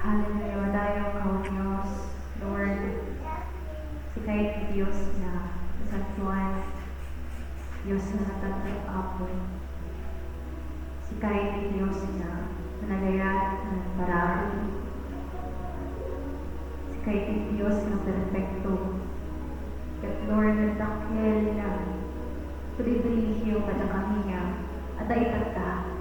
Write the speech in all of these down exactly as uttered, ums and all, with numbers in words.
Hallelujah. Madayaw ka, O Dios. Lord, sika ti Dios nga kasantoan, Dios nga natangtang, Apo. Sika ti Dios nga managayat, nga parati. Sika ti Dios nga perpekto. Ket Lord, dakkel nga pribilehiyo kadakami nga adda itatta.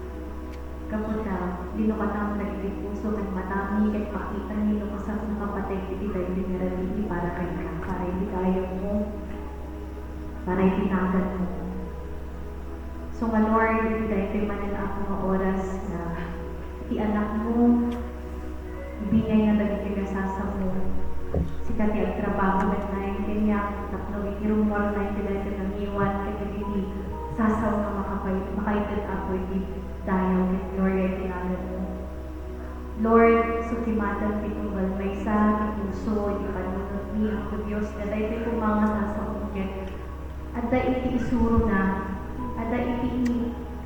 Gapu ta, linukatami dagiti puso ken matami ket pakitami no kasano nakapateg iti daytoy nga rabii para kenka, para iti dayawmo, para iti naganmo. So nga, Lord, iti daytoy manen, Apo, nga oras nga iti anakmo, ibingay nga dagiti nga sasaomo. Sika ti agtrabaho ket nayon kaniak tapno iti rummuarna iti daytoy nga ngiwat ket dagiti sasao nga makapay-, makaited, Apo, iti dayaw ket gloria iti naganmo. Lord, sukimatem ti tunggal maysa ti puso iti panunotmi, Apo Dios, nga daytoy koma nga sasaom ket adda iti isurona, adda iti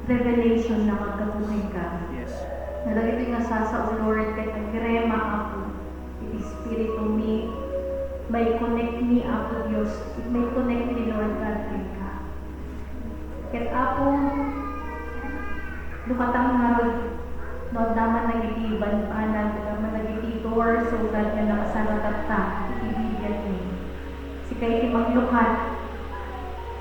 revelation na manggapu kenka. Yes. Nga dagitoy nga sasao, Lord, ket agrema, Apo, iti espiritumi, mai-connect mi, Apo Dios, mai-connect mi, Lord God, kenka. Ket, Apo, lukatami ngarud no adda man dagiti banbanag, adda man dagiti doors, O God, nga nakasaratatta iti bibiagmi. Sika iti manglukat,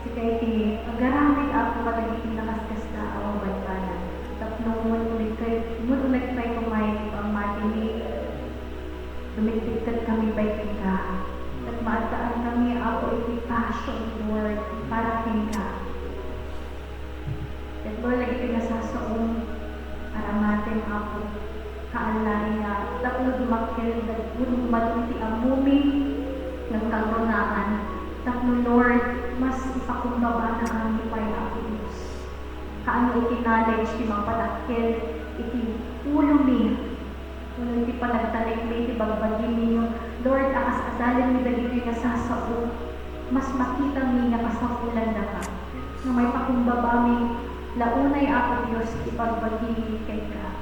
sika iti agaramid, Apo, kadagiti nakaskasdaaw a banbanag. Tapno umul-uleg kay, umul-uleg pay koma iti pammatimi, dumikdikketkami pay kenka. Ket maaddaan kami, Apo, iti passion, Lord, para kenka. Ket, Lord, dagiti nga sasaom, aramatem, Apo, kallaen nga tapno dumakkel, tapno dumadum ti ammomi nga kagrunaan, tapno, Lord, mas ipakumbabanakami pay, Apo Dios. Kaano iti knowledge ti mangpadakkel iti ulomi, wenno iti panagtalekmi iti bagbagimi, Lord, a kas adalanmi dagitoy nga sasao, mas makitami nga kasapulandaka, nga maipakumbabami la unay, Apo Dios, ti bagbagimi kenka.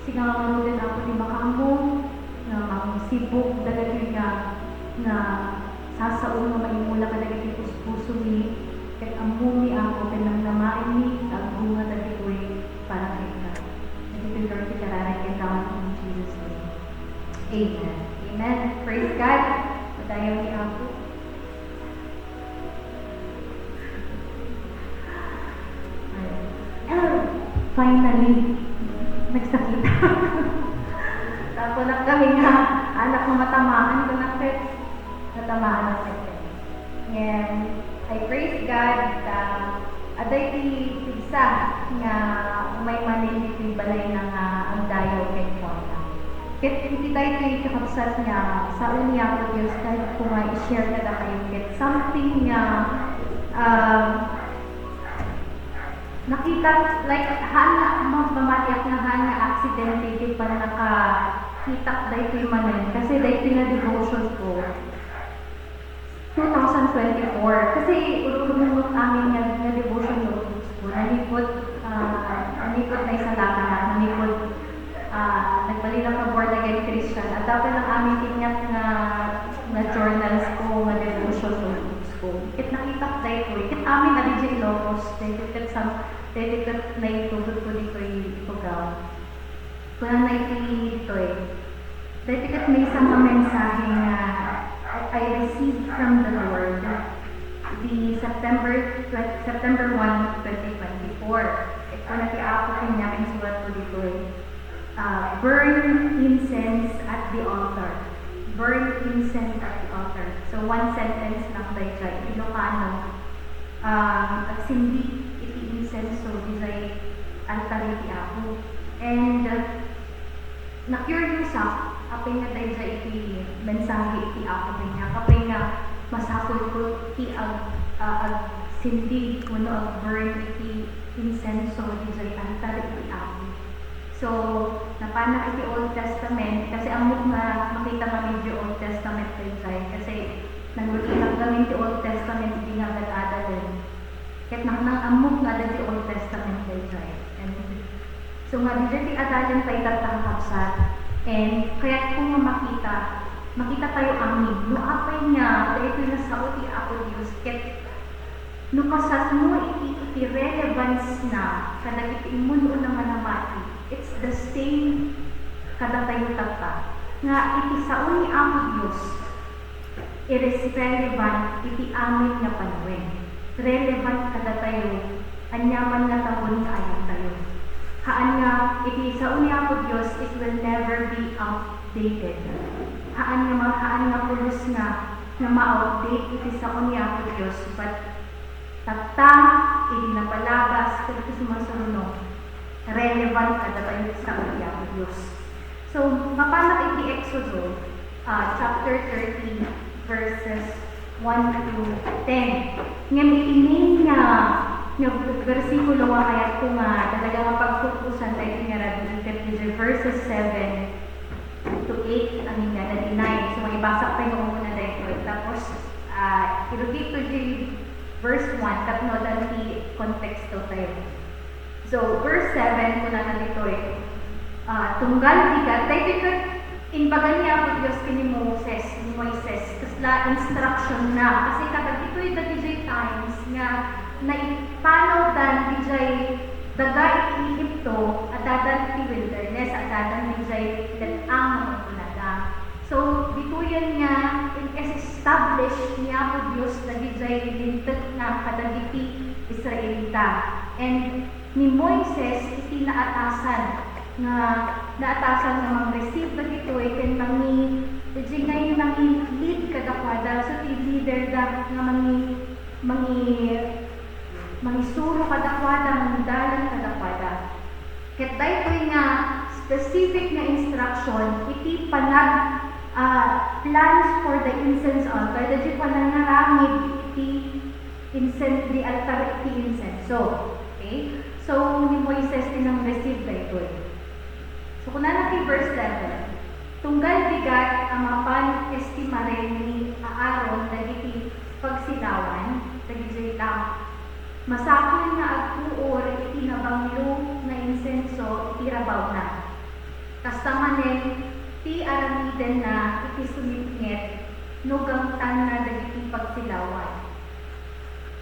Sika ngaruden, Apo, ti makaammo nga mangsibug dagitoy nga, nga sasao nga maimula kadagiti puspusomi, ket ammomi, Apo, ken namnamaenmi nga agbunga dagitoy para kenka. Dagitoy, Lord, ti kararag ken tawag in Jesus' name. Amen. Amen. Praise God. Madayaw ni Apo. Ay. Finally, nagsakit. Tapos na kami nga, anak nga matamaan ko na, ket natamaan na ket. Ngem, I praise God ta adda iti pigsa nga umay manen iti balayna nga agdayaw kenkuana. Ket iti daytoy, kakabsat, nga sao ni Apo Dios, kayatko nga i-share kadakayo ket something nga, um, nakita, like, haan nga, ma-, mamatiak nga haan nga aksidente iti pannakakitak daytoy manen. Kasi daytoy nga devotion ko, two thousand twenty-four. Kasi ur-, urumumot amin nga, nga devotion no Ubus ko. Nalipod, ah, nalipod na isalakan, nalipod, ah, nagbalin ako born again Christian. At dapat lang amin tingat nga, nga journals ko, nga devotion no Ubus ko. Ket nakita ko daytoy. Ket amin a D J Locos, daytoy ket sam-, daytoy ket naitudot ko ditoy itugaw. Kunana iti ditoy, daytoy ket maysa nga mensahe nga I, I received from the Lord the September twenty, September one, twenty twenty-four. Ket kuna ti Apo kaniak, insurat ko ditoy, ah, "Burn incense at the altar." Burn incense at the altar. So, one sentence lang dayta. Ilocano, ah, agsindi iti insenso diay altar ti Apo. And, uh, na-curious ak, apay nga dayta iti mensahe iti Apo kaniak, apay nga masapul ko ti ag-, ah, agsindi wenno ag-burn iti insenso diay altar iti Apo. So, napanak iti Old Testament, kasi ammok nga makita nga medyo Old Testament dayta, kasi nangruginak ngamin ti Old Testament idi nga agad-adalen. Ket nang, nang ammok nga adda ti Old Testament dayta. And so nga, diay ti adalen pay tatta, kakabsat. And kayatko nga makita, makita tayo amin no apay nga daytoy nga sao ti Apo Dios, ket no kasano iti, iti relevance na kadagiti immun-una nga namati, it's the same kadatayo tatta, nga iti sao ni Apo Dios, it is relevant iti amin nga panawen. Relevant kadatayo, aniaman nga tawen nga ayawtayo. Haan nga, iti sao ni Apo Dios, it will never be outdated. Haan nga ma-, haan nga pulos nga, nga ma-outdate iti sao ni Apo Dios, but tatta, iti napalabas, kadagiti sumasurono, relevant kadatayo iti sao ni Apo Dios. So, mapanak iti Exodo, ah, chapter thirty, verses one to ten. Ngem iti main nga, nga bersikulo nga kayatko nga talaga nga pagfokusan daytoy nga rabii ket idiay verses seven to eight, amin nga, dadi nine. So, maibasak tayo nga umuna daytoy. Tapos, ah, irugito di verse one, tapno dati konteksto tayo. So, verse seven, kunana ditoy, ah, tunggal bigat, daytoy ket imbaga ni Apo Dios ken ni Moses, ni Moises, kasla instruction na. Kasi kadagitoy dagijay times nga naipanawdan idiay daga iti Egipto, addadan iti wilderness, addadan idiay let-ang nga agkunada. So, ditoyen nga in-establish ni Apo Dios dagijay linteg na kadagiti Israelita. And ni Moises iti naatasan nga, naatasan nga mang-receive dagitoy ken mangi-, idiay ngay mangi-lead kadakuada. So, ti leader da nga mangi-, mangi-, mangisuro kadakuada, mangidalan kadakuada. Ket daytoy nga specific nga instruction iti panag-, ah, plans for the incense altar, daytoy panangaramid iti insen-, di altar iti insenso. Okay? So, ni Moises ti nang-receive daytoy. So, kunana ti verse eleven, "Tunggal bigat a mapan estimaren ni Aaron dagiti pagsilawan, dagiti lamp, masapul nga agpuor iti nabanglo nga insenso iti rabawna. Kasta manen ti aramidenna iti sumipnget no gangtanna dagiti pagsilawan.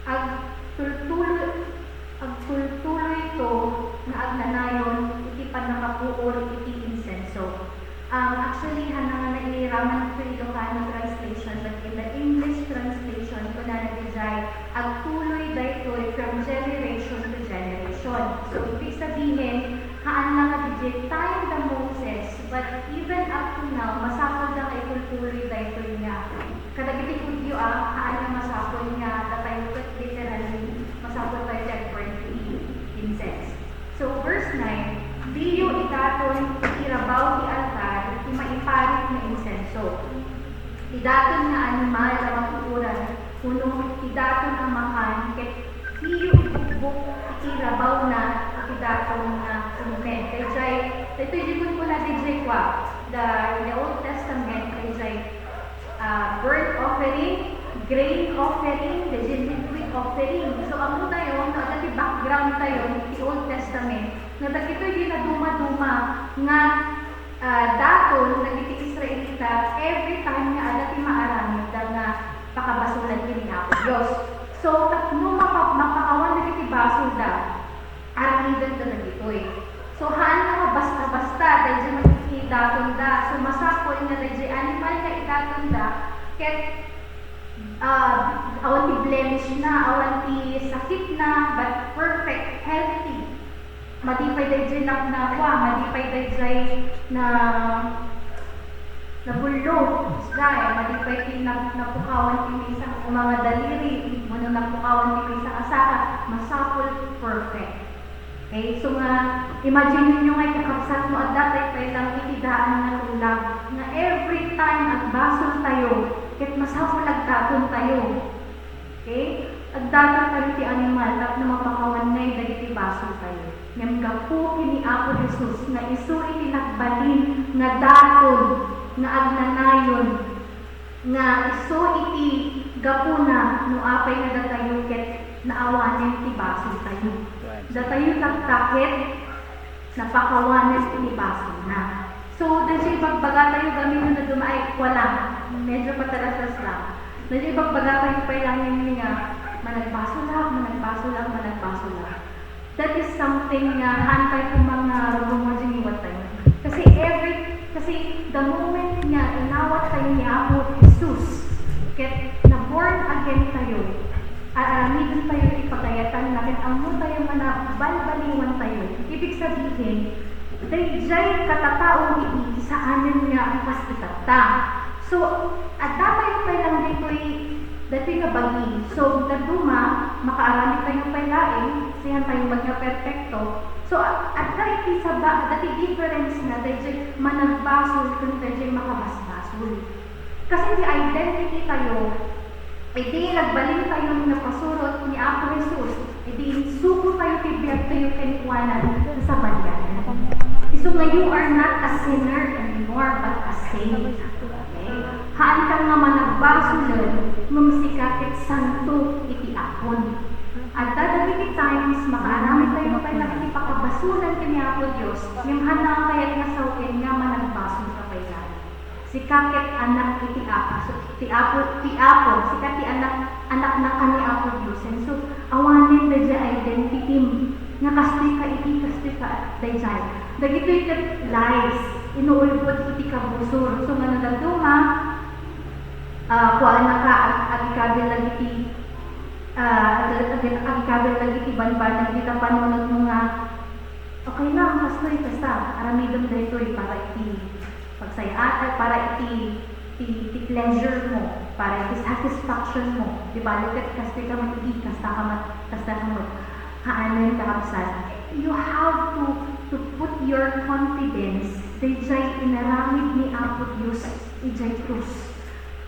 Agtultuloy, agtultuloyto nga agnanayon iti pannakapuor iti insenso." Um, actually, haan nga nairaman iti Ilocano translation, but in the English translation, kunana diay, "Agtuloy daytoy from generation to generation." So, ibig sabihin, haan lang nga diay time da Moses, but even up to now, masapul da nga itultuloy daytoy nga. Kadagiti Judio, ah, haan nga masapul nga datayo ket literally, masapul tayo ti agburn ti incense. So, verse nine, "Diyo idaton iti rabaw ti altar ti maiparit nga insenso. Ti daton nga animal a mapuoran, wenno ti daton a makan, ket diyo ibugbog iti rabawna iti daton nga inumen." Daydiay, daytoy diay kunkunada diay kua, the, in the Old Testament, daydiay, ah, burnt offering, grain offering, the liquid offering. So, ammo tayo, no, adda ti background tayo, ti Old Testament, nga dagitoy diay nadumaduma nga, ah, daton dagiti Israelita, every time nga adda ti maaramidda nga pakabasolan ken ni Apo Dios. So, tapno mapa-, mapakawan dagiti basolda, aramidenda dagitoy. So, haan nga basta-basta, daydiay idatonda. So, masapul nga daydiay animal nga idatonda, ket, ah, awan ti blemish na, awan ti sakit na, but perfect, healthy. Madi pay daydiay na, na, kua, madi pay daydiay na, nabullo, diay, madi pay ti na-, napukawan ti maysa nga daliri, wenno napukawan ti maysa nga saka, masapul, perfect. Okay? So nga, imagine ninyo nga, kakabsat, no adda pay lang iti daan nga tulag, nga every time agbasol tayo, ket masapul agdaton tayo. Okay? Agdaton tayo ti animal tapno mapakawan ngay dagiti basol tayo. Ngem gapu ken ni Apo Jesus nga isu iti nagbalin nga daton nga agnanayon, nga isu iti gapuna no apay nga datayo ket naawanen ti basol tayo. Datayo tatta ket napakawanen ti basolna. So, daydiay Bagatayo gamin no naduma ay kulang. Medyo patarasas lang. Medyo ibagbagatayo pay lang yun nga, "Managbasolak, managbasolak, managbasolak." That is something nga hantay ko mga rumor dyan iwat tayo. Kasi every, kasi the moment nga inawat tayo ni Apo Jesus, ket na-born again tayo, aramiden tayo ti pagayatan na ket ammo tayo nga nabalbaliwan tayo. Ibig sabihin, daydiay katataong idi saanen nga kas itatta. So, adda tayo pay lang ditoy, ditoy nga bagi. So, dadduma, makaaramid tayo pay laeng, siyan tayo met nga perpekto. So, a-, adda iti saba, adda ti difference na daydiay managbasol ken daydiay makabasbasol. Kasi ti identity tayo, idi nagbalin tayo nga pasurot ni Apo Jesus, idi insuko tayo ti biag tayo kenkuana, nasabalian. Isu nga, you are not a sinner anymore, but a saint. Okay? Haanka nga managbasolen, ngem sika ket santo iti Apon. Adda dagiti times, makaaramid tayo pay lang iti pakabasolan ken ni Apo Dios, ngem haanna nga kayat nga sawen nga managbasolka pay laeng. Sika ket anak iti Apo, ti Apo, ti Apo, sika ti anak, anakna ka ni Apo Dios. And so, awanen daydiay identity nga kastoy ka iti, kastoy ka daydiay. Dagitoy ket lies, inuulbod iti kabusor. So, nga nagduma, ah, kuana ka, ag-, agikabil dagiti, ah, ag-, ag-, agikabil dagiti banbanag dita panunotmo nga, "Okay lang, kastoy, basta aramidem daytoy para iti pagsayaan, ay, para iti, ti, ti pleasure mo, para iti satisfaction mo." Di bale ket kastoy ka met idi, kasta ka met, kasta ka met. Haanen, kakabsat. You have to, to put your confidence daydiay inaramid ni Apo Dios idiay krus.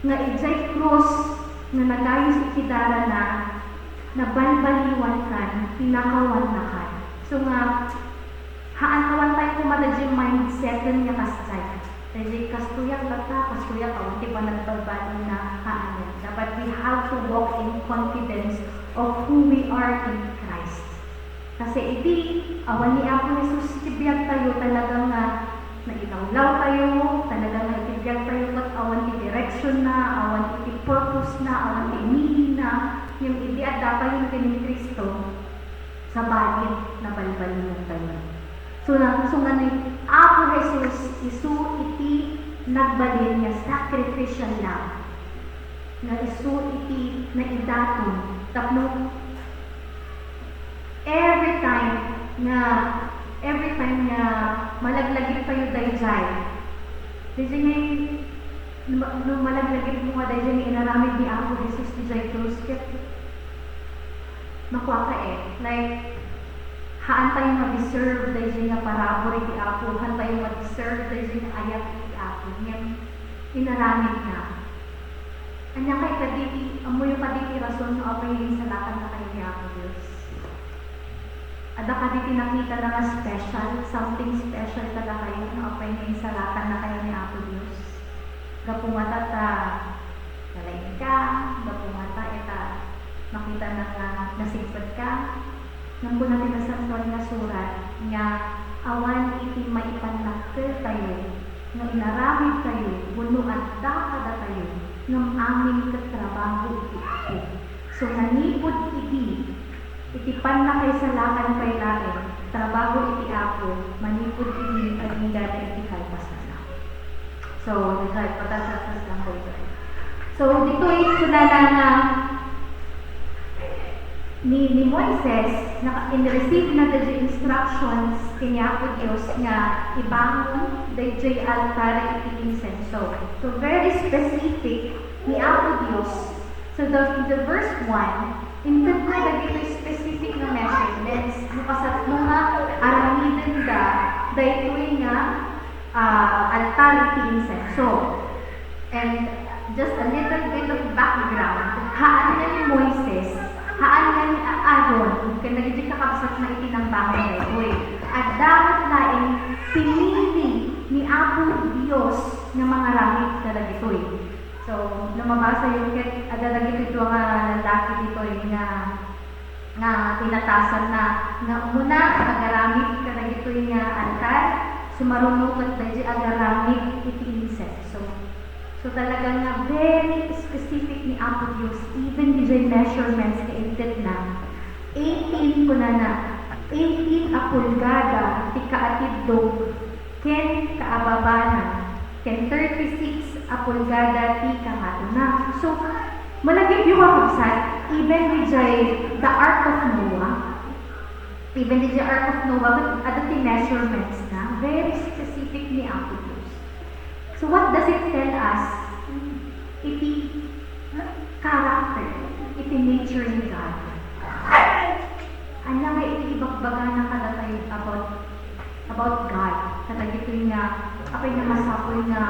Nga idiay krus nga nagayus iti darana, nabalbaliwankan, pinakawannakan. So nga, haan, awan tayo koma daydiay mindset nga kasdiay. Daydiay kastoyak latta, kastoyak, awan ti panagbalbalinna, haan. Dapat we have to walk in confidence of who we are in Christ. Kasi idi awan ni Apo Jesus iti biag tayo, talaga nga nailawlaw tayo, talaga nga iti biag tayo ket awan ti direction na, awan iti purpose na, awan ti meaning na. Ngem idi adda tayo ken ni Cristo, sabali nabalbaliwan tayo. So, na, so nga ni Apo Jesus, isu iti nagbalin nga sacrificial love. Nga isu iti naidaton tapno every time nga, every time nga malaglagip tayo daydiay, daydiay nga, no, no malaglagip mo nga daydiay nga inaramid ni Apo Jesus idiay krus, ket makuaka, eh. Like, haan tayo ma-deserve daydiay nga parabur iti Apo, haan tayo ma-deserve daydiay nga ayat iti Apo. Ngem inaramid na. Ania kadi ti, ammoyo kadi ti rason no apay nga insalakan na kayo ni Apo Dios? Adda kadi ti nakita na nga special, something special kada kayo no apay nga insalakan na kayo ni Apo Dios? Gapu ngata ta nalaing ka, gapu ngata ita makita na nga nasigpet ka? Ngem kuna ti Nasantoan nga Surat nga awan iti maipannakkeltayo nga inaramidtayo wenno adda kadatayo, ngem amin ket trabaho iti Apo. So, manipud idi, iti pannakaisalakan pay laeng, trabaho iti Apo, manipud idi agingga iti kalpasanna. So, daytoy, patasasas lang ko ito. So, ditoy, kunana nga, ni, ni Moises, naka-, in-receive na dayjay instructions ken ni Apo Dios nga ibangon dayjay altar iti insenso. So, very specific ni Apo Dios. So, the, the verse one, inted na dagiti specific nga measurements. No kasatno nga aramidenda daytoy nga, ah, altar iti insenso. And just a little bit of background, haan nga ni Moises, haan nga ni Aaron, ken dagiti kakabsatna iti nambangan daytoy. Adda met laeng pinili ni Apo Dios nga mangaramid kadagitoy. So, no mabasayo ket adda dagitoy dua nga lalaki ditoy nga nga pinatasanna nga umuna agaramid kadagitoy nga altar, sumaruno ket dayjay agaramid iti So, talaga nga very specific ni Apo Dios, even diay measurements nga intedna. Eighteen, kunana, eighteen a pulgada ti kaatiddog ken kaababana, ken thirty-six a pulgada ti kangatona. So, malagipyo, kakabsat, even diay the Ark of Noah, even diay Ark of Noah, ket adda ti measurements na, very specific ni Apo Dios. So what does it tell us iti character, iti nature ni God? Ania nga iti ibagbagana kadatayo about, about God? Kadagitoy nga, apay nga masapul nga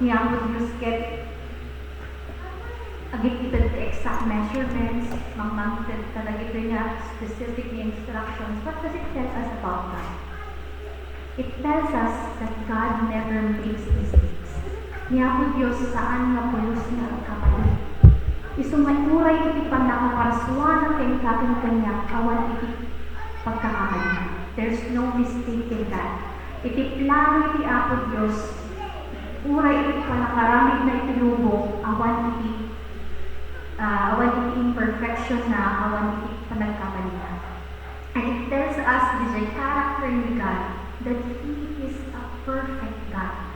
ni Apo Dios ket agitgitted ti exact measurements, mangmangted kadagitoy nga specific nga instructions. What does it tell us about God? It tells us that God never makes mistakes. Ni Apo Dios saan nga pulos nga agkamali. Isu nga uray iti pannakaparsuana kenka ken kaniak, awan iti pagkakamali. There's no mistake in God. Iti plano iti Apo Dios, uray iti pannakaramidna iti lubong, awan iti, ah, awan iti imperfection na, awan iti panagkamali na. And it tells us, diay character ni God, that He is a perfect God.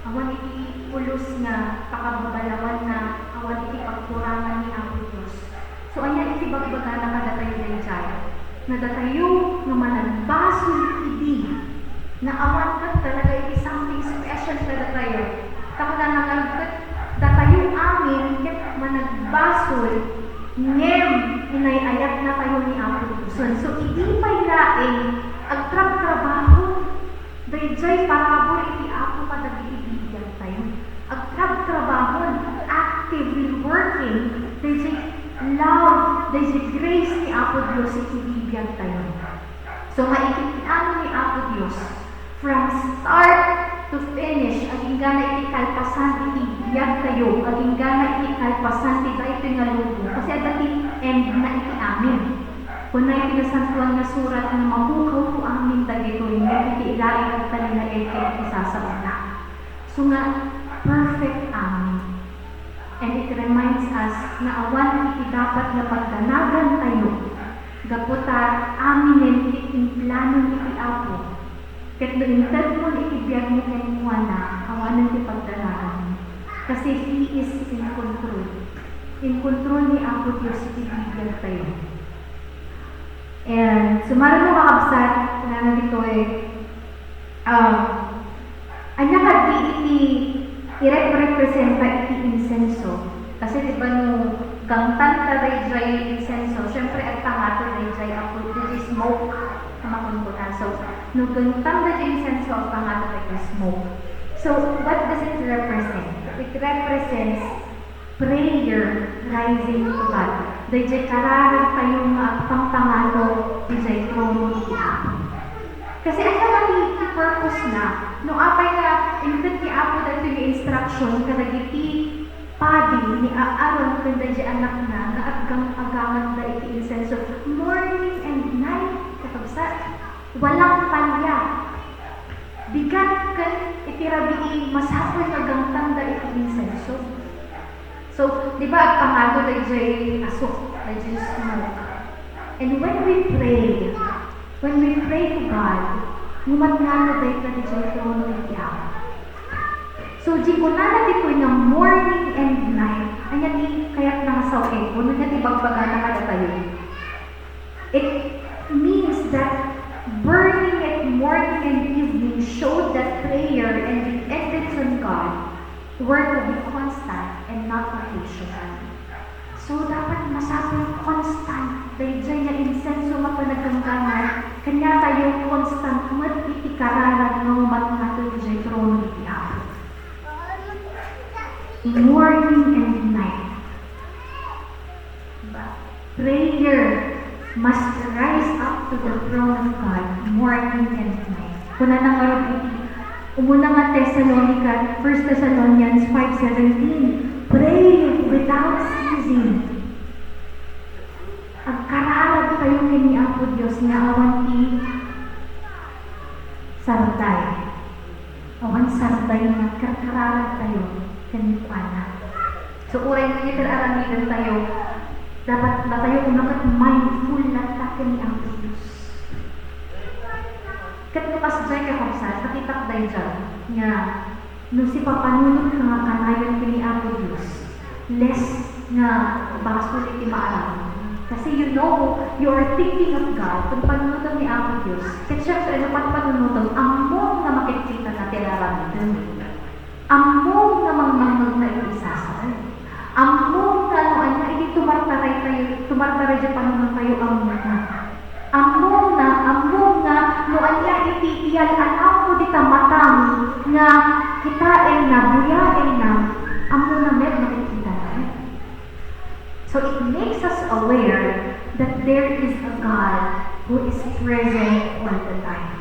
Awan iti pulos nga pakababalawan na, awan iti pagkurangan ni Apo Dios. So, ania iti bagbagana kadatayo daydiay? Nga datayo nga managbasol idi, nga awan ket talaga iti something special kadatayo. Ta kunana ngarud ket datayo amin ket managbasol ngem inay-ayatnatayo ni Apo Dios. So, idi pay laeng agtrabtrabaho daydiay parabur iti Apo kadagiti bibiagtayo. Agtrabtrabahon, actively working, daydiay love, daydiay grace ni Apo Dios iti bibiagtayo. So, maikit ti plano ni Apo Dios, from start to finish, agingga na iti kalpasan iti biagtayo, agingga na iti kalpasan ti daytoy nga lubong. Kasi adda ti end na iti amin. Kuna iti Nasantoan nga Surat nga mapukawto amin dagitoy, ngem iti laeng agtalinaed ket iti sasaona. So nga, perfect amin. And it reminds us nga awan iti dapat nga pagdanagantayo, gapu ta aminen ti implano iti Apo. Ket no intedmon iti biagmo kenkuana, awanen ti pagdanaganmo. Kasi He is in control. In control ni Apo Dios iti biagtayo. And sumaruno, kakabsat, nga ditoy, um, ania kadi iti ireprepresenta iti insenso? Kasi, di ba, no gangtan ta daydiay insenso, syempre, agpangato daydiay a pu-, daydiay smoke a makunkuna. So, no gangtan daydiay insenso, agpangato daydiay smoke. So, what does it represent? It represents prayer rising to God. Daydiay kararagtayo nga agpangpangato idiay trono iti Apo. Kasi ania man ti purpose na? No apay nga inted ni Apo daytoy nga instruction kadagiti padi ni Aaron ken daydiay anakna nga aggang-, aganganda iti insenso morning and night, kakabsat, walang palya. Bigat ken iti rabii, masapul nga gangtanda iti insenso. So, di ba, agpangato daydiay asuk, daydiay smoke. And when we pray, when we pray to God, ngumatngato dayta idiay trono iti Apo. So, di kunana ditoy nga morning and night, ania ti kayatna nga sao-en, wenno ania ti bagbagana kadatayo? It means that burning it morning and evening showed that prayer and dependence on God were to be constant and not occasional. So, dapat masapul constant daydiay nga insenso nga panagganggana, kaniatayo constant met iti kararag nga ngumatngato idiay trono iti Apo. Morning and night. Diba? Prayer must rise up to the throne of God morning and night. Kunana ngarud iti umuna nga Tesalonica, First Thessalonians five seventeen, "Pray without ceasing." Agkararagtayo ken ni Apo Dios nga awan ti sarday. Awan sarday nga agkarkararagtayo. kenkuana. So, uray no iti aramiden tayo, dapat datayo koma ket mindful latta ken ni Apo Dios. Ket no kasdiay, kakabsat, nakitak daydiay nga no sipapanunot ka nga kanayon ken ni Apo Dios, less nga basol iti maaramid. Kasi you know, you are thinking of God, panpanunotem ni Apo Dios. Ket syempre, no panpanunotem, ammom nga makitkita na ti aramidem. Ammom nga mangmangngegna iti isasao. Ammom nga no ania iti tumartaray tayo, tumartaray diay panunot tayo, ammom nga. Ammom nga, ammom nga no ania iti iyal-anawko dita matam nga kitaenna, buyaenna, ammona met makitkita na. So it makes us aware that there is a God who is present all the time.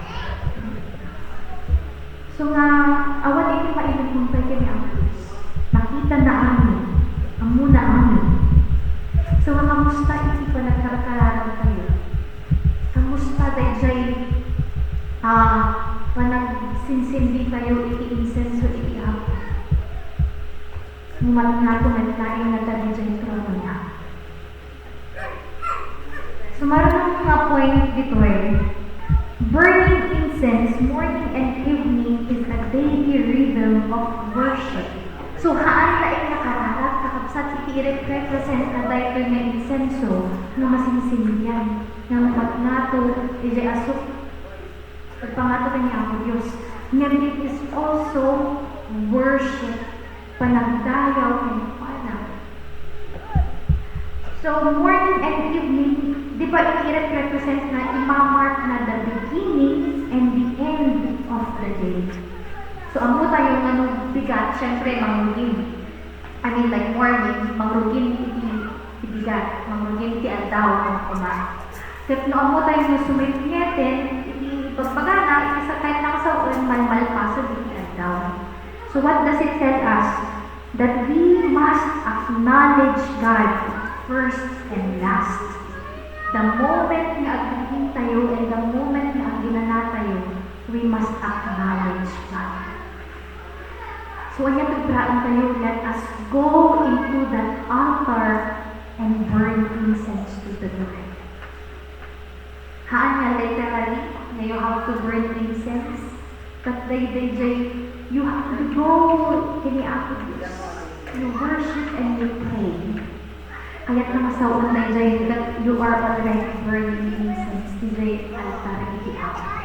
So nga, awan iti mailingkon pay ken ni Apo Dios. Makita na amin, ammona amin. So nga, kamusta iti panagkarkararag tayo? Kamusta daydiay, ah, panagsinsindi tayo iti insenso iti Apo? Umat nga tumaglaing nga dagiti tronona. Sumaruno nga point ditoy, burning incense morning and evening is a daily rhythm of worship. So, haan laeng nga kararag, kakabsat, iti irepresenta daytoy nga insenso nga masinsindian, nga umat nga to, iti asuk-, agpangato ken ni Apo Dios. Ngem it is also worship, panagdayaw kenkuana. So, morning and evening, di ba, it represent na, imamark na the beginning and the end of the day. So, ammo tayo nga no bigat, syempre, mangrugin. I mean, like, morning, mangrugin iti, iti bigat, mangrugin ti aldaw, koma. Ket no ammo tayo nga sumipngeten iti ibagbagana, iti sa-, ket nakasawen, malmalpasen iti aldaw. So what does it tell us? That we must acknowledge God first and last. The moment nga agrugin tayo and the moment nga aginana tayo, we must acknowledge God. So, ania ti agraen tayo? Let us go into that altar and burn incense to the Lord. Haan nga literally nga you have to burn incense, but daydiay, you have to go ken ni Apo Dios. You worship and you pray. Kayat nga masawen daydiay that you are already burning incense, daydiay altar iti Apo.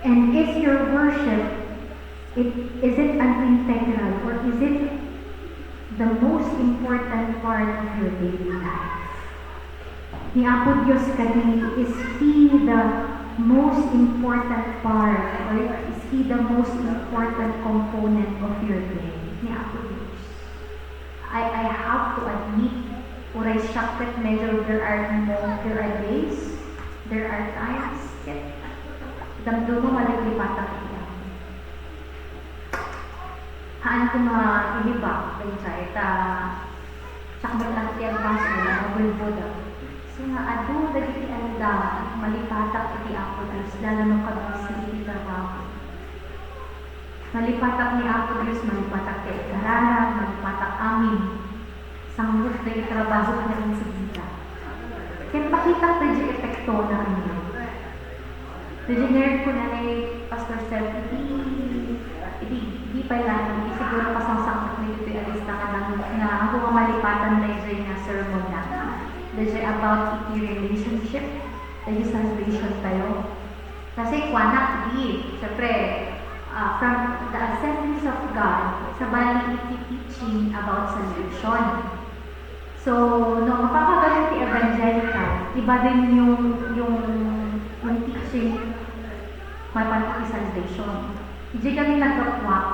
And is your worship, it, is it an integral or is it the most important part of your daily life? Ni Apo Dios kadi, is He the most important part or is He the most important component of your day? Ni Apo Dios. I, I have to admit, uray siak ket medyo there are mo-, there are days, there are times, ket damdama malipatak iti Apo. Haan ko mailibak, daydiay, ta siak met lang ti agbasol, nabulbuda. So nga, adu dagiti aldaw, malipatak iti Apo Dios, lalo no kabisi iti trabaho. Malipatak ni Apo Dios, malipatak ti agkararag, malipatak amin. Sangbut dagiti trabahok nga insigita. Ket makitak daydiay epektona kaniak. Daydiay ngarud kuna ni Pastor Seth, iti, iti, iti pay lang, iti siguro pasangsangpet mi ditoy a lista nga nang-, nga ako nga malipatan daydiay nga sermon na. Daydiay about iti relationship, daydiay salvation tayo. Kasi kuana, di, syempre, ah, from the Assemblies of God, sabali iti teaching about salvation. So, no, mapapagaling ti evangelical, iba din yung, yung, yung teaching maipan iti salvation. Idiay kami naggapuak,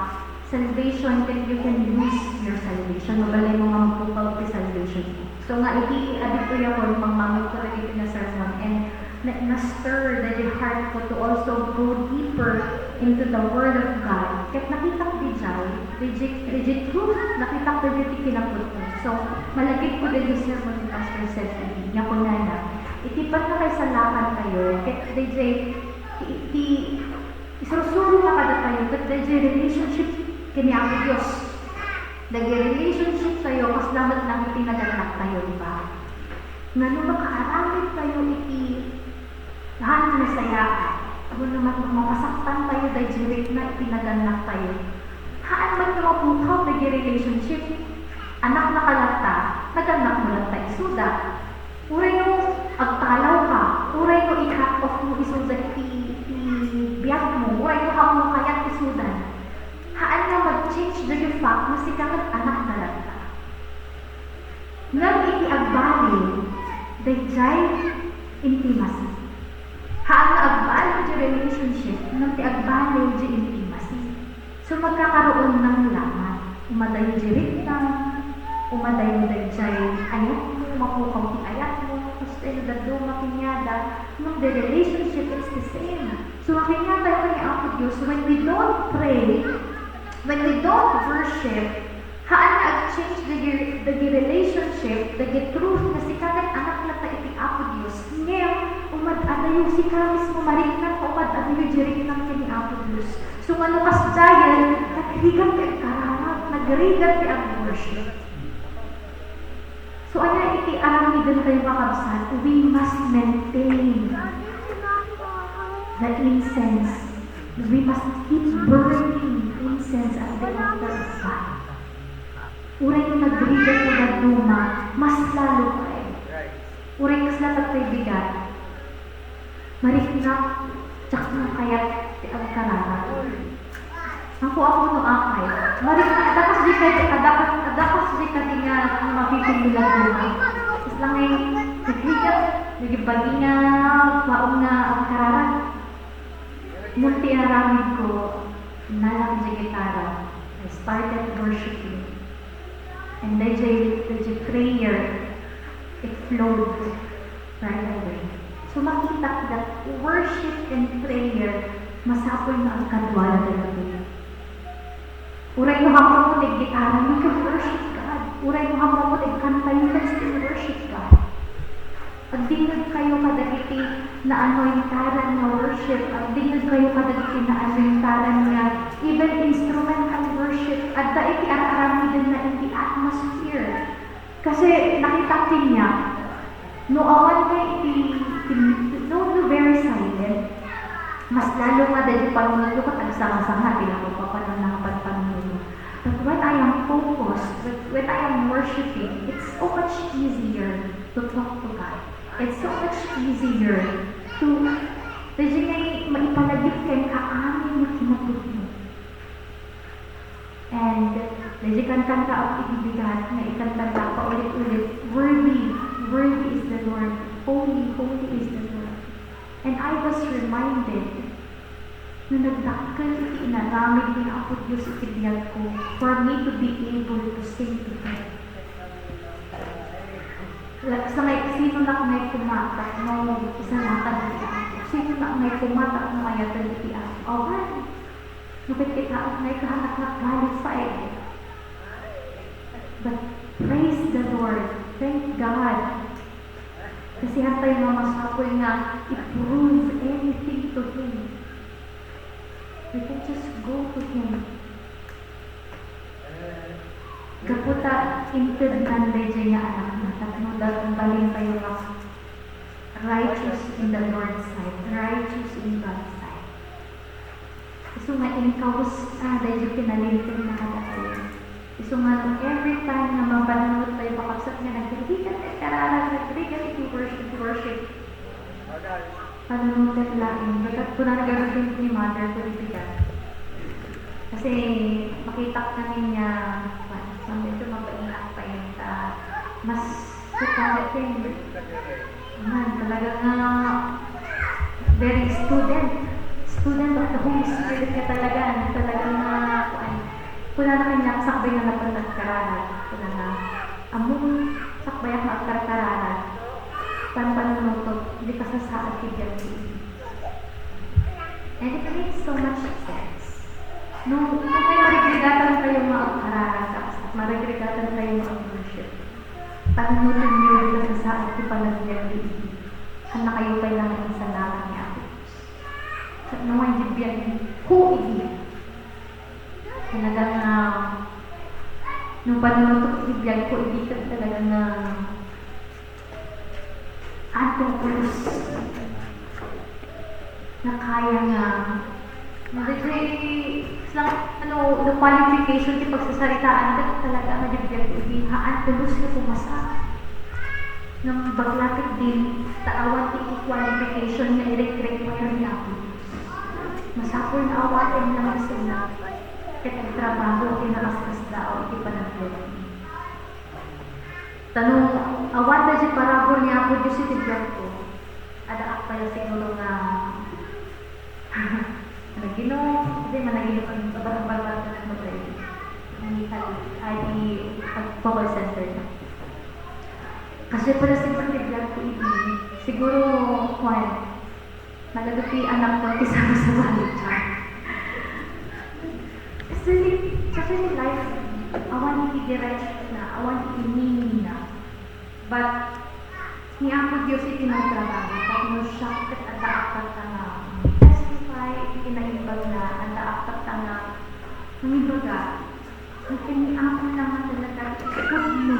salvation, ket you can lose your salvation. Mabalin mo nga mapukaw ti salvation mo. So nga, iti aditoy a mangmangegko dagiti nga sermon, and na, na-stir dagiti heart ko to also go deeper into the Word of God. Ket nakitak daydiay, daydiay, daydiay truth, nakitak daydiay ti kinapudno. So, malagipko dagiti sermon ni Pastor Seth, nga kunana, iti pannakaisalakan tayo, ket daydiay, ti, ti, isursuro nga tayo ket daydiay relationship ken ni Apo Dios. Daydiay relationship tayo, kasla met lang iti nagannaktayo, di ba? Nga no makaaramidtayo iti haan nga nasayaat, wenno ma-, mapasaktan tayo daydiay rikna iti nagannaktayo. Haan met nga mapukaw daydiay relationship. Annaknaka latta, nagannakmo latta isuda. Uray no agtalawka, uray no i-cut off mo isuda iti, iti biagmo, uray no ammo kayat isuda. Haan nga mag-change daydiay fact nga sika ket annakda latta. Ngem iti agbaliw, daydiay intimacy. Haan nga agbaliw diay relationship, ngem ti agbaliw diay intimacy. So, magkakaroon ng lamat. Umadayo diay riknam, umadayo daydiay ayatmo, mapukaw ti ayatmo, kastoy no dadduma kaniada, ngem the relationship, it's the same. So, makainyat tayo ken ni Apo Dios, when we don't pray, when we don't worship, haan nga ag-change dagiti, dagiti relationship, dagiti truth nga sika ket annak latta iti Apo Dios. Ngem, umad-adayo sika mismo, mariknam nga umad-adayo diay riknam ken ni Apo Dios. So, nga no kasdiay, nagrigat ti agkararag, nagrigat ti ag-worship. So, ania iti aramiden tayo, kakabsat? We must maintain the incense. We must keep burning incense at the altar of God. Uray no nagrigat no dadduma, mas lalo pay. Uray kasla tattay bigat. Mariknak, diak kayat ti agkararag. Apo, apo, no apay. Mariknak, adda kasdi kadi, adda kas-, adda kasdi kadi nga, nga mapipindulag na. Kasla ngay, nagrigat, nagibagi nga, baon nga agkararag. Ngem ti inaramidko, innalak diay gitara. I started worshiping. And daydiay, daydiay prayer, it flowed right away. So, makitak that worship and prayer, masapul nga agkadua daytoy. Uray no hammom ti gitara, you can worship God. Uray no hammom ti kanta, you can still worship God. Agdingngegkayo kadagiti naanointaran nga worship, agdingngegkayo kadagiti naanointaran nga even instrumental worship, adda iti ar-aramidenna iti atmosphere. Kasi nakitak kaniak, no awan nga iti, iti, no, no very silent, mas lalo nga daydi panunotko ket agsanga-sanga ti lako papanunna nga panpanunotko. But when I am focused, when, when I am worshiping, it's so much easier to talk to God. It's so much easier to, daydi nga maipalagip kenka amin nga kinapudno. And daydi kankantaak iti bigat nga ikantanta paulit-ulit, "Worthy, worthy is the Lord. Holy, holy is the Lord." And I was reminded nga nagdakkel iti inaramid ni Apo Dios iti biagko for me to be able to sing to Him. Like, sa may, sino nak ngay koma tapno isalakan iti Apo? Sino nak ngay koma tapno ayaten iti Apo? Awan. No ket kitaek ngay, kahanak nga qualified. But praise the Lord. Thank God. Kasi hantay nga masapul nga i-prove anything to Him. We can just go to Him. Gapu ta intednan daydiay nga Anakna, tapno da-, balin tayo nga righteous in the Lord's sight, righteous in God's sight. Isu nga inkawes, ah, daydiay kinalinteg na kadatayo. Isu nga every time nga mapanunot tayo, kakabsat, nga nagrigat ti kararag, nagrigat iti worship, worship. Panunoten laeng. Bagat kunana gagawin ni mother ko ditoy ka. Kasi makitak namin nga, kuwan, medyo mapaingak pa yun. Ah, mas kuwan din. Man, talaga nga very student. Student of the Holy Spirit ka talaga. Talaga nga, kuwan. Kunana kaniak, sakbay nga napan nagkararag. Kunana, "Ammom, sakbayak nga agkarkararag. Panpanunotok, di kasasaad ti biag ti idi." And it makes so much sense. No, no kay marigrigatantayo nga agkararag, tapos marigrigatantayo nga ag-worship, panunotenyo, di kasasaad ti panagbiag ti idi. Kannakayo pay nga insalakan ni Apo Dios. Ket no, nga idi biag, who idi? Talaga nga, no panunutok iti biag ko, idi ket talaga nga, anto pulos. Nakaya nga, nga daytoy, sa, ano, no qualification ti pagsasaritaan, ket talaga nga di biag ko, idi haan pulos nga pumasa. Ngem bakla ketdin, ta awan ti qualification nga i-require ni Apo Dios. Masapul nga awaten lang isuna, ket agtrabaho ti nakaskasdaaw iti panagbiag. Ta no awan daydi parabur ni Apo Dios iti biag ko, addaak pay siguro nga managinom, hindi, managinom ang kabarang-barang na nagpapay. Hindi, ay, di, pag-, call center na. Kasi pala siguro ni biag ko, hindi. Siguro, kuwan, nagado ti anak ko, ti sama sa balik siya. Kasi, kasi ni life, awan iti direction na, awan iti meaning na. But, ni Apo Dios iti nagtrabaho, tapno siak ket addaak tatta nga testify iti kinaimbag na, addaak tatta nga mangibaga, nga ken ni Apo lang nga talaga iti pudno,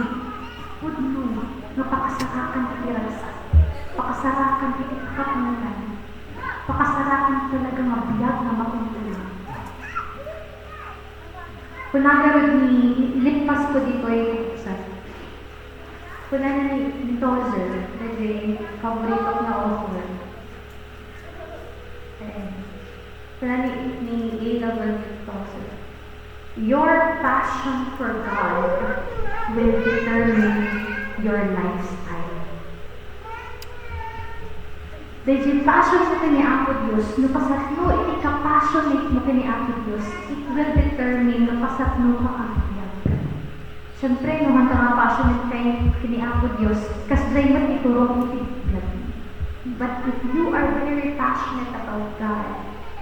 pudno nga pakasarakan iti ragsak, pakasarakan iti pakapnatan, pakasarakan talaga nga biag nga mauntolan. Kuna garud ni, ilippas ko ditoy, sorry. Kuna ni, ni Tozer, daydi faboritok nga author. Eh, kuna ni, ni A. Lovell Tozer, "Your passion for God will determine your lifestyle." Daydi passion mo ken ni Apo Dios, no kasatno iti ka-passionate mo ken ni Apo Dios, it will determine no kasatno ka agbiag. Siyempre, no, hanta nga passionate ka ken ni Apo Dios, kasdiay met ti turong iti biag. But if you are very passionate about God,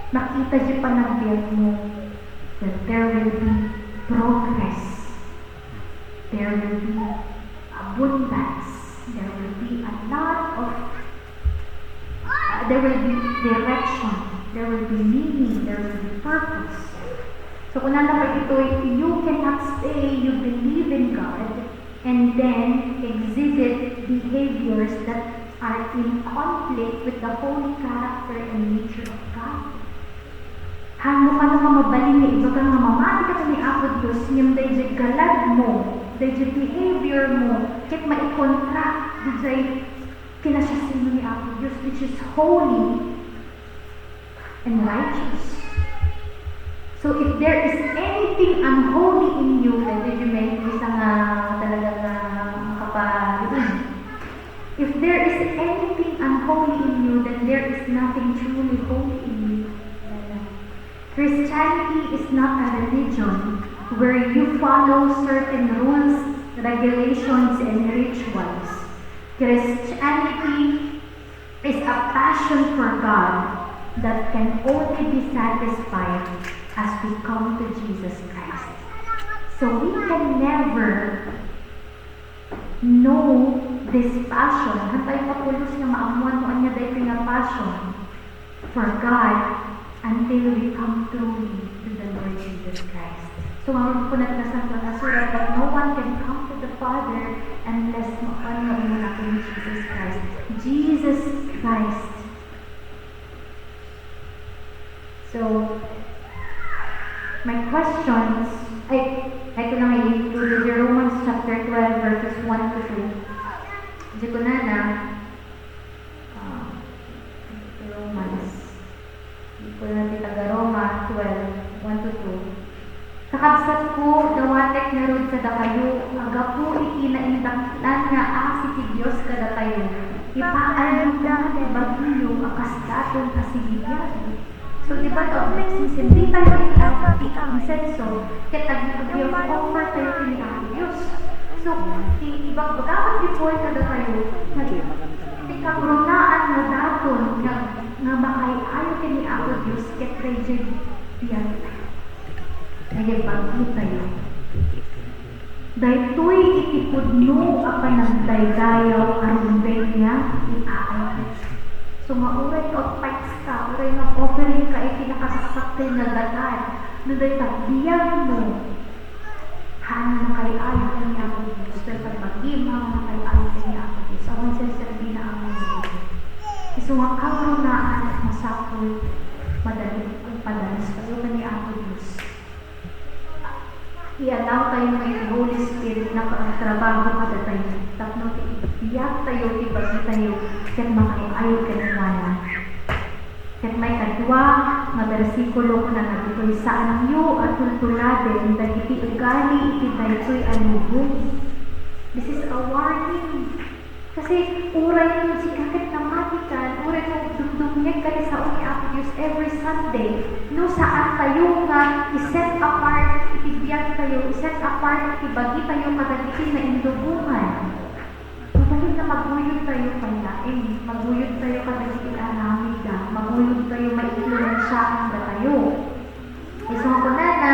makita di panagbiag mo, then there will be progress. There will be abundance. There will be a lot of, uh, there will be direction. There will be meaning. There will be purpose. So, kunana pa ditoy, you cannot say you believe in God and then exhibit behaviors that are in conflict with the holy character and nature of God. Haan mo kano nga mabalin nga ibaga nga mamati ka ken ni Apo Dios, ngem daydi galad mo, daydi behavior mo, ket maikontra diay kinasiasino ni Apo Dios, which is holy and righteous. So, if there is anything unholy in you, daydi met ti isa nga talaga nga makapaliin. If there is anything unholy in you, then there is nothing truly holy in you. Christianity is not a religion where you follow certain rules, regulations, and rituals. Christianity is a passion for God that can only be satisfied as we come to Jesus Christ. So we can never know this passion. Hantay ka pulos nga maammuan no ania daytoy nga passion for God until we come truly to the Lord Jesus Christ. So, nga kunat nga Santo nga Surat, that no one can come to the Father unless mapan nga umuna ni Jesus Christ. Jesus Christ. So, my questions, ay, ito lang i-include, Romans chapter twelve, verses one to two. Di ko na na, ah, Romans. Di ko na ti taga Roma twelve, one to two. Kakabsatko, dawatek ngarud kadakayo, a gapu iti naindaklan nga asi ti Dios kadatayo, ipaayyo ti bagiyo a kas daton a sigibiag. So, di ba, no, sinsinditan ti, ti insenso, ket ag-, ag-, offer tayo ti ni Apo Dios. So, ti, ibagbaga met ti Paul kadatayo, nga ti kagrunaan nga daton nga, nga makay-ayo ken ni Apo Dios, ket daydiay biag tayo. Daydiay bagi tayo. Daytoy iti pudno a panagdaydayaw a rumbeng nga ipaayyo. So, nga uray nag-tithes ka, uray nag-offering ka iti nakasaksak nga gatad, no dayta biagmo, haan nga makay-ayo ken ni Apo Dios. Dayta bagim nga makay-ayo ken ni Apo Dios. Awan serserbina amin. Isu nga kamunaan, masapul, madali, padalos kayo ken ni Apo Dios. I-allow tayo nga iti Holy Spirit nga agtrabaho kadatayo tapno ti biag tayo, ti bagi tayo, ket makay-ayo kenkuana. Ket maikadua nga bersikulo, kunana ditoy, "Saanyo a tultuladen dagiti ugali iti daytoy a lubong." This is a warning. Kasi uray no sika ket namatikan, uray no dumdumngegka ti sao ni Apo Dios every Sunday, no saan tayo nga i-set apart iti biag tayo, i-set apart iti bagi tayo kadagiti nainlubongan. Mabalin nga maguyod tayo pay laeng, maguyod tayo kadagiti aramidda, maguyod tayo, maimpluwensiaan datayo. Isu nga kunana,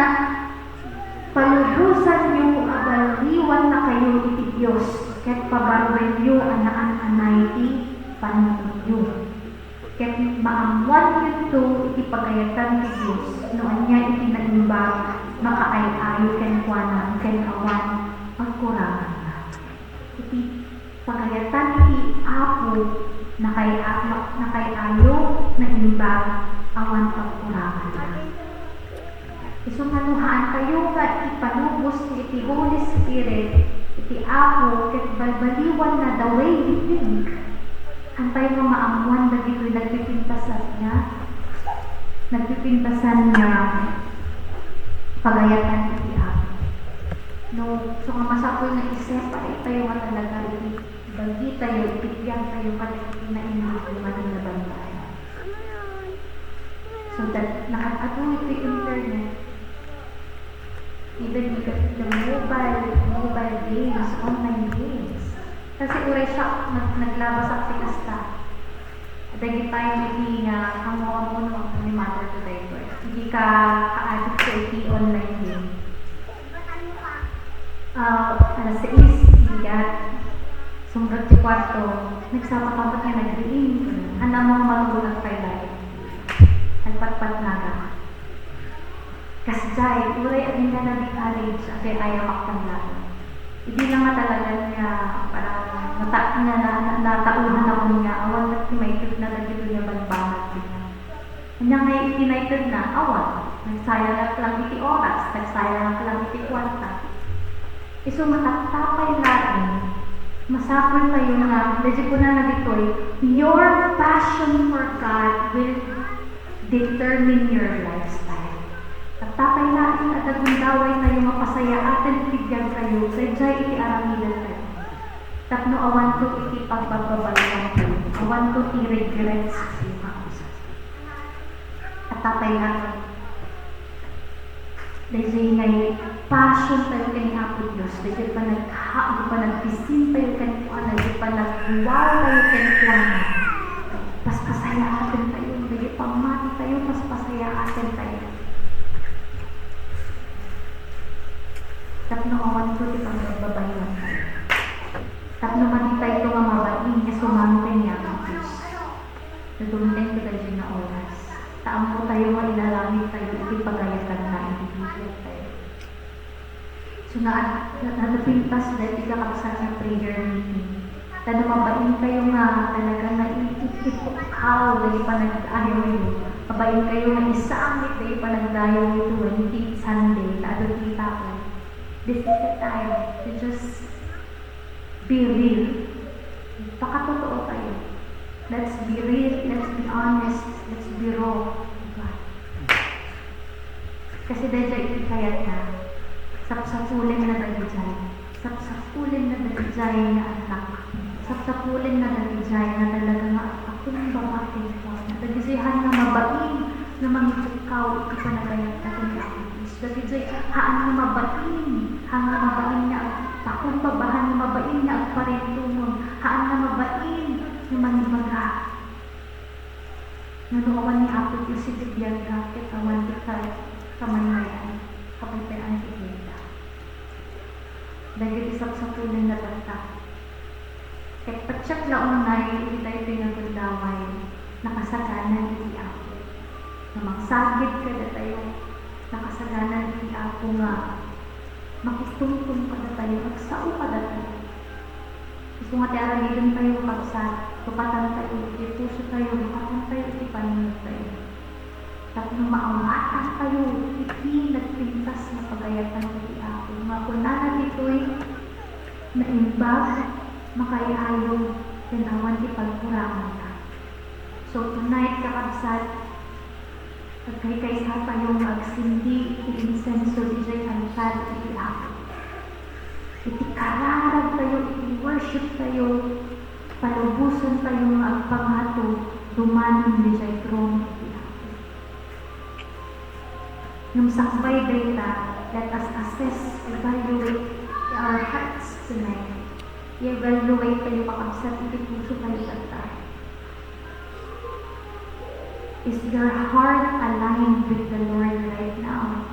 "Palubosanyo a baliwannakayo iti Dios, ket pabaruenyo a naan-anay ti panunotyo. Ket maammoanyonto iti pagayatan ti Dios no ania iti naimbag, makaay-ayo kenkuana ken awan pagkuranganna." Iti pagayatan iti Apo, nakay-, nakay-ayo, naimbag, awan pagkurangan. Isu nga no haantayo nga ipalubos iti Holy Spirit, iti Apo, ket balbaliwanna the way we think, haantayo nga maammoan dagitoy nagpipintasan nga, nagpipintasan nga pagayatan iti Apo. No, so nga masapul nga i-separate tayo nga talaga iti bagi tayo, iti biag tayo, kadagiti nainlubongan nga banbanag. So that, nakat-adu iti internet, even with the, the mobile, mobile games, online games. Kasi uray siak, nag-, naglabasak ti kasta. Dagiti time iti nga ammo-ammo no, ni mother to diaper. Idi ka ka-addict iti online game. Ah, alas sais, ligat. Sumrek ti kuarto, nagsapa ka met nga nagriing. Haan nga matulog pay laeng. Nagpatpatnaka. Kasdiay, uray adda nga nadi-college, agay-ayamak laeng. Idi lang nga talaga nga parang nata-, nga na-, na-, natauhan ako nga awan met ti maitedna dagitoy nga banbanag. Ania nga iti naitedna, awan. Nagsayangak lang iti oras, nagsayangak lang iti kuarta. Isu nga tattapay laeng, masapul tayo nga, daydi kunana ditoy, "Your passion for God will determine your lifestyle." Tattapay laeng a gundaway tayo nga pasayaaten iti biag tayo, daydiay iti aramiden tayo. Tapno awanto iti pagbababaliwan tayo, awanto ti regrets tayo nga kausas. Tattapay laeng. Daydiay nga passion tayo ken ni Apo Dios, daydiay panagha-, panagbisin tayo kenkuana, daydiay panagbuwal tayo kenkuana. Paspasayaaten tayo, daydiay pammati tayo, paspasayaaten tayo. Tapno awanto ti pagbababaliwan tayo. Tapno madi tayo nga mabain nga sumano ken ni Apo Dios. Nadumteng ti daydiay nga oras. Ta ammo tayo nga inaramid tayo iti pagayatanna iti biag tayo. So, na-, na-, nadupintas daytoy kakabsat nga prayer meeting. Ta no mabain kayo nga talaga nga i-, i-, ipukkaw dagiti panagdayawyo, mabain kayo nga isangit dagiti panagdayawyo ti Sunday, ta adu ti tao. This is the time to just be real. Pakatotoo tayo. Let's be real, let's be honest, let's be raw to God. Kasi daydiay iti kayatna, sapsapulenna dagijay. Sapsapulenna dagijay nga anak. Sapsapulenna dagijay nga talaga nga agpakumbaba kenkuana. Dagijay haan nga mabain nga mangipukkaw iti panagayat ken ni Apo Dios. Dagijay haan nga mabain, haan nga mabain nga agpakumbaba, haan nga mabain nga agparintumeng, haan nga mabain nga mangibaga. Nga no awan ni Apo Dios iti biagda, ket awan ti ka-, kamaymay-an, kapaypay-an ti biagda. Dagiti sapsapulenna tatta. Ket patiek la unay iti daytoy nga gundaway, Nakasagana iti Apo nga mangsagid kadatayo. Nakasagana iti Apo nga makitumtum kadatayo, agsao kadatayo. Isu nga ti aramiden tayo, kakabsat, lukatantayo iti pusotayo, lukatantayo iti panunottayo. Tapno maawatantayo iti nagpintas nga pagayatan iti Apo. Nga kunana ditoy, naimbag, makay-ayo, ken awan ti pagkuranganna. So tonight, kakabsat, agkaykaysa tayo nga agsindi iti insenso idiay altar iti Apo. Iti kararag tayo, iti worship tayo, palubosan tayo nga agpangato dumanon idiay trono iti Apo. Ngem sakbay dayta, let us assess, evaluate our hearts tonight. I-evaluate tayo, kakabsat, iti puso tayo tatta. Is your heart aligned with the Lord right now?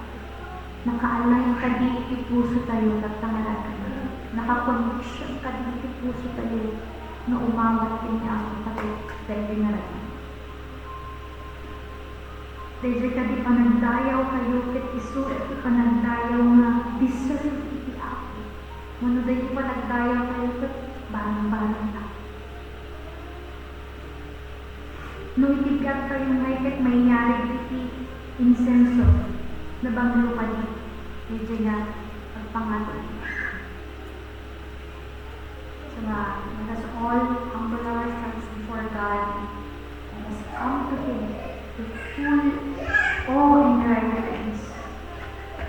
Naka-align kadi iti puso tayo tatta nga ragsak? Naka-conviction kadi iti puso tayo nga umawat ken ni Apo tayo daydi nga ragsak? Daydiay kadi panagdayaw tayo ket isu ti panagdayaw nga deserve iti Apo. Mano daydiay panagdayaw tayo ket banong-banong na. No iti biag tayo ngay ket mayarig iti insenso, nabanglo kadi daydiay nga agpangato. So nga, let us all humble ourselves before God. Let us come to Him with full awe and reverence.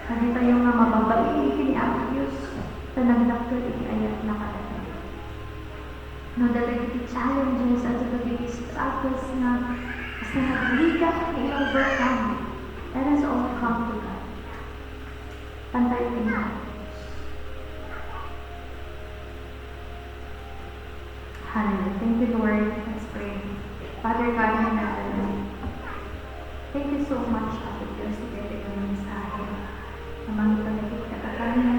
Kadi tayo nga mababain iti ni Apo Dios, ta nagdakkel iti ayatna kadatayo. No, dagiti challenges, ato dagiti struggles nga basta nagligat nga i-overcome, let us all come to God. Pantayo ti Apo Dios. Hallelujah. Thank you, Lord. Let's pray. Father God in heaven, thank you so much, Apo Dios, iti daytoy nga mensahe nga mangipanaginat kadakami,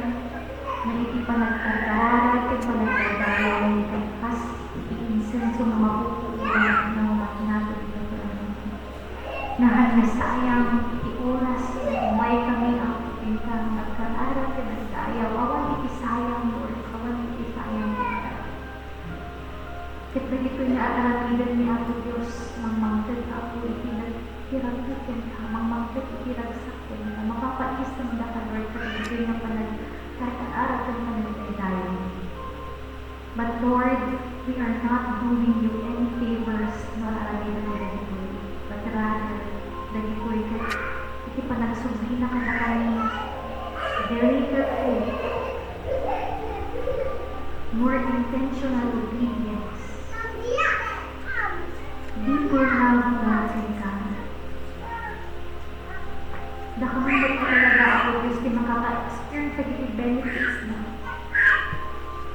nga iti panagkarkararag ken panagdaydayaw, iti kas iti insenso nga mapupuoran nga umatnat iti trono. Nga haan nga sayang iti oras nga umaykami, Apo, kenka nga agkararag ken agdayaw. Awan iti sayang, Lord. Awan iti sayang kenka. Ket dagitoy nga ar-aramiden ni Apo Dios, mangmangted, Apo, iti nagpiragsak kenka, mangmangted iti ragsak kenka, mapapaisemdaka, Lord, kadagitoy nga panagkarkararag ken panagdaydayaw. But Lord, we are not doing you any favors no ar-aramiden dagitoy, but rather, dagitoy ket iti panagsublina kadakami, greater faith, more intentional obedience, deeper love, Lord, kenka. Dakami met talaga, Apo Dios, ti makaka-experience dagiti benefits na.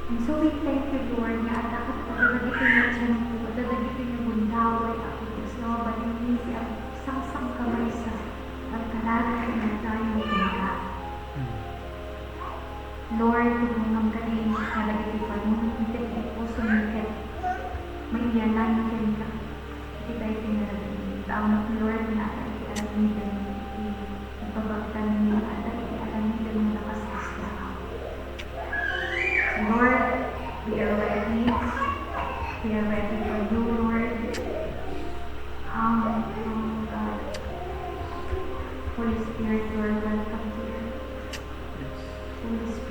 And so we thank you, Lord, nga adda ket adda dagiti nga tiempo, adda dagiti nga gundaway, Apo Dios, nga mabalinmi ti agsangsankamaysa, agkararag ken agdayaw kenka. Lord, tulongam kadi nga dagiti panunotmi ket iti pusomi ket maiyanan kenka. Iti daytoy nga ragsak, Lord, nga adda iti aramidem iti ipabagbagtanmi, adda iti aramidem nga nakasdiak. Lord, we are ready. We are ready for you, Lord. Come, come, God. Holy Spirit, you are welcome here. Holy Spirit,